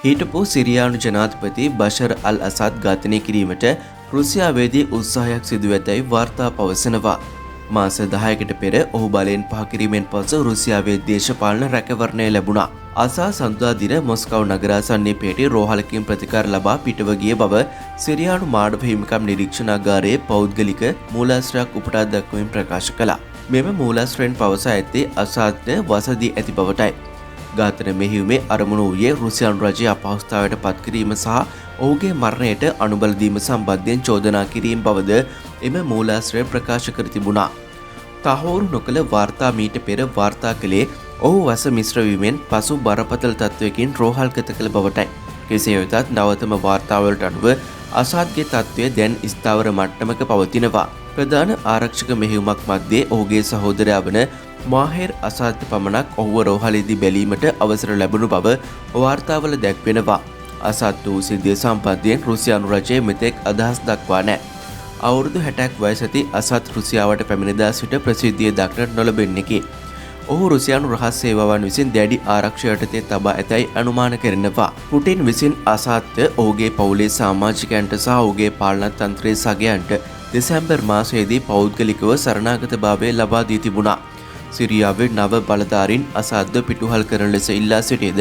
හිටපු සිරියානු ජනාධිපති බෂර් අල් අසාද් ඝාතනය කිරීමට රුසියාවේදී උත්සාහයක් සිදු ඇතැයි වාර්තා පවසනවා. මාස 10කට පෙර ඔහු බලයෙන් පහ කිරීමෙන් පසු රුසියාවේ දේශපාලන රැකවරණය ලැබුණා. අසා සඳුදා දින මොස්කව් නගරාසන්නයේ පිහිටි රෝහලකින් ප්‍රතිකාර ලබා පිටව ගිය බව සිරියානු මානව හිමිකම් නිරීක්ෂණාගාරයේ පෞද්ගලික මූලාශ්‍රයක් උපුටා දක්වමින් ප්‍රකාශ කළා. මෙම මූලාශ්‍රයෙන් පවසා ඇත්තේ අසාද්ට වසදී ඇති බවටයි. ඝාතන මෙහෙයුමේ අරමුණ වූයේ රුසියානු රජය අපහසුතාවයට පත්කිරීම සහ ඔහුගේ මරණයට අනුබල දීම සම්බන්ධයෙන් චෝදනා කිරීම බවද එම මූලාශ්‍රය ප්‍රකාශ කර තිබුණා. තහවුරු නොකළ වාර්තා මීට පෙර වාර්තා කළේ ඔහු වස මිශ්‍ර වීමෙන් පසු බරපතල තත්ත්වයකින් රෝහල්ගත කළ බවටයි. කෙසේ වෙතත් නවතම වාර්තාවලට අනුව අසාද්ගේ තත්ත්වය දැන් ස්ථාවර මට්ටමක පවතිනවා. ප්‍රධාන ආරක්ෂක මෙහෙයුමක් මැද්දේ ඔහුගේ සහෝදරයා වන මාහෙර් අසාද් පමණක් ඔහුව රෝහලේදී බැලීමට අවසර ලැබුණු බව වාර්තාවල දැක්වෙනවා. අසාද් වූ සිද්ධිය සම්බන්ධයෙන් රුසියානු රජය මෙතෙක් අදහස් දක්වා නැහැ. අවුරුදු 60ක් වයස ඇති අසාද් රුසියාවට පැමිණදා සිට ප්‍රසිද්ධිය දක්නට නොලැබෙන්නකි. ඔහු රුසියානු රහස් සේවාවන් විසින් දැඩි ආරක්ෂා යටතේ තබා ඇතැයි අනුමාන කරනවා. පුටින් විසින් අසාද්ට ඔහුගේ පවුලේ සමාජිකයන්ට සහ ඔහුගේ පාලන තන්ත්‍රයේ සගයන්ට දෙසැම්බර් මාසයේදී පෞද්ගලිකව සරණාගතභාවය ලබා දී තිබුණා. සිරියාවේ නව බලධාරීන් අසාද්ව පිටුහල් කරන ලෙස ඉල්ලා සිටියද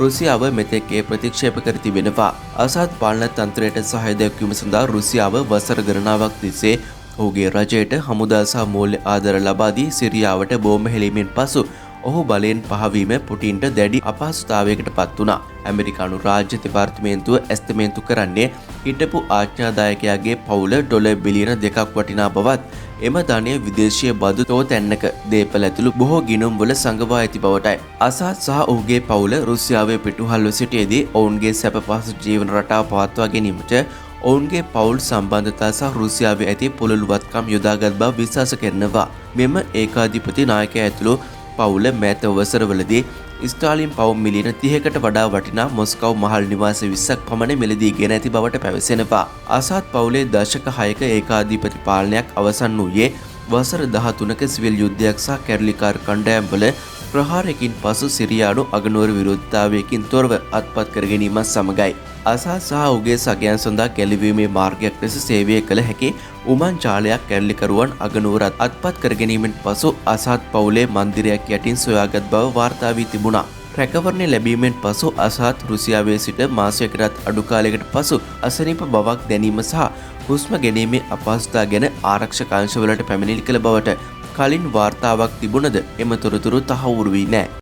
රුසියාව මෙතෙක් ඒ ප්‍රතික්ෂේප කර තිබෙනවා. අසාද් පාලන තන්ත්‍රයට සහාය දැක්වීම සඳහා රුසියාව වසර ගණනාවක් තිස්සේ ඔහුගේ රජයට හමුදා සහ මූල්‍ය ආධාර ලබා දී සිරියාවට බෝම්බ හෙලීමෙන් පසු ඔහු බලයෙන් පහවීම පුටින්ට දැඩි අපහසුතාවයකට පත් වුණා. ඇමරිකානු රාජ්‍ය දෙපාර්තමේන්තුව ඇස්තමේන්තු කරන්නේ හිටපු ආඥාදායකයාගේ පවුල ඩොලර් බිලියන 2ක් වටිනා බවත් එම ධනය විදේශීය බදු තෝතැන්නක දේපළ ඇතුළු බොහෝ ගිණුම්වල සඟවා ඇති බවටයි. අසාද් සහ ඔහුගේ පවුල රුසියාවේ පිටුහල්ව සිටියේදී ඔවුන්ගේ සැප පහසු ජීවන රටාව පවත්වා ගැනීමට ඔවුන්ගේ පවුල් සම්බන්ධතා සහ රුසියාවේ ඇති පුළුල්වත්කම් යොදාගත් බව විශ්වාස කරනවා. මෙම ඒකාධිපති නායකයා ඇතුළු පවුල මෑත වසරවලදී ස්ටාලින් පවුම් මිලියන 30කට වඩා වටිනා මොස්කව් මහල් නිවාස 20ක් පමණ මිලදී ගෙන ඇති බවට පැවසෙනවා. අසාද් පවුලේ දශක 6ක ඒකාධිපති පාලනයක් අවසන් වූයේ වසර 13ක සිවිල් යුද්ධයක් සහ කැරලිකාර කණ්ඩායම්වල ප්‍රහාරයකින් පසු සිරියානු අගනුවර විරෝධතාවයකින් තොරව අත්පත් කර ගැනීමත් සමගයි. අසාද් සහ ඔහුගේ සගයන් සඳහා ගැලවීමේ මාර්ගයක් ලෙස සේවය කළ හැකි උමන් ජාලයක් කැරලිකරුවන් අගනුවර අත්පත් කර ගැනීමෙන් පසු අසාද් පවුලේ මන්දිරයක් යටින් සොයාගත් බව වාර්තා වී තිබුණා. රැකවරණය ලැබීමෙන් පසු අසාද් රුසියාවේ සිට මාසයකටත් අඩු කාලයකට පසු අසනීප බවක් දැනීම සහ හුස්ම ගැනීමේ අපහසුතා ගැන ආරක්ෂක අංශවලට පැමිණිලි කළ බවට කලින් වාර්තාවක් තිබුණද එම තොරතුරු තහවුරු වී නෑ.